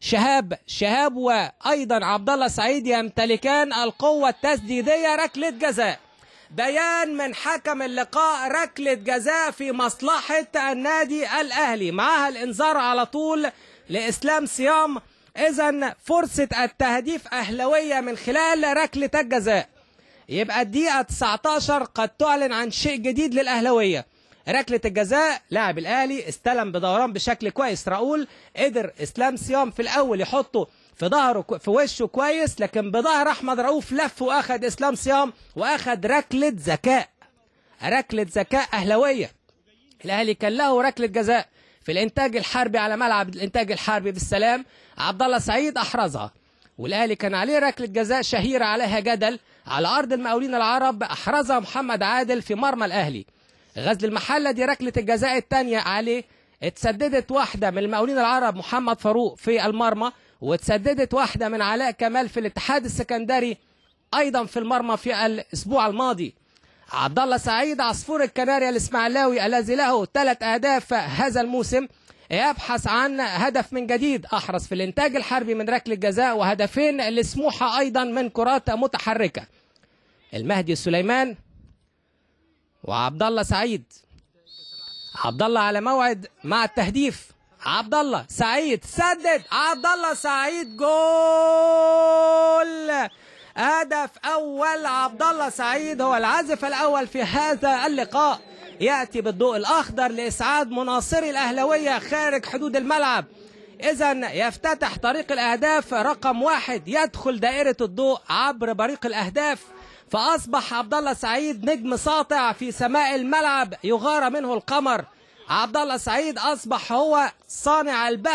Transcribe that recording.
شهاب، شهاب وايضا عبد الله سعيد يمتلكان القوة التسديديه. ركلة جزاء، بيان من حكم اللقاء، ركلة جزاء في مصلحة النادي الاهلي، معاها الانذار على طول لاسلام صيام. اذا فرصة التهديف اهلاويه من خلال ركلة الجزاء. يبقى الدقيقة 19 قد تعلن عن شيء جديد للاهلاويه. ركلة الجزاء لاعب الاهلي استلم بدوران بشكل كويس، راؤول قدر اسلام صيام في الاول يحطه في ظهره في وشه كويس، لكن بظهر احمد رؤوف لف واخد اسلام صيام واخد ركلة ذكاء، ركلة ذكاء اهلاويه. الاهلي كان له ركلة جزاء في الانتاج الحربي على ملعب الانتاج الحربي بالسلام، عبد الله سعيد احرزها، والاهلي كان عليه ركلة جزاء شهيرة عليها جدل على ارض المقاولين العرب، احرزها محمد عادل في مرمى الاهلي. غزل المحلة دي ركلة الجزاء الثانية عليه، اتسددت واحدة من المقاولين العرب محمد فاروق في المرمى، واتسددت واحدة من علاء كمال في الاتحاد السكندري ايضا في المرمى في الاسبوع الماضي. عبد الله سعيد عصفور الكناريا الاسماعيلاوي الذي له 3 اهداف هذا الموسم يبحث عن هدف من جديد، احرز في الانتاج الحربي من ركلة جزاء وهدفين لسموحه ايضا من كرات متحركة. المهدي سليمان وعبد الله سعيد، عبد الله على موعد مع التهديف، عبد الله سعيد سدد، عبد الله سعيد جول، هدف اول عبد الله سعيد، هو العازف الاول في هذا اللقاء، ياتي بالضوء الاخضر لاسعاد مناصري الاهلاوية خارج حدود الملعب. اذا يفتتح طريق الاهداف رقم 1، يدخل دائرة الضوء عبر بريق الاهداف، فاصبح عبد الله سعيد نجم ساطع في سماء الملعب يغار منه القمر. عبد الله سعيد اصبح هو صانع البهجة.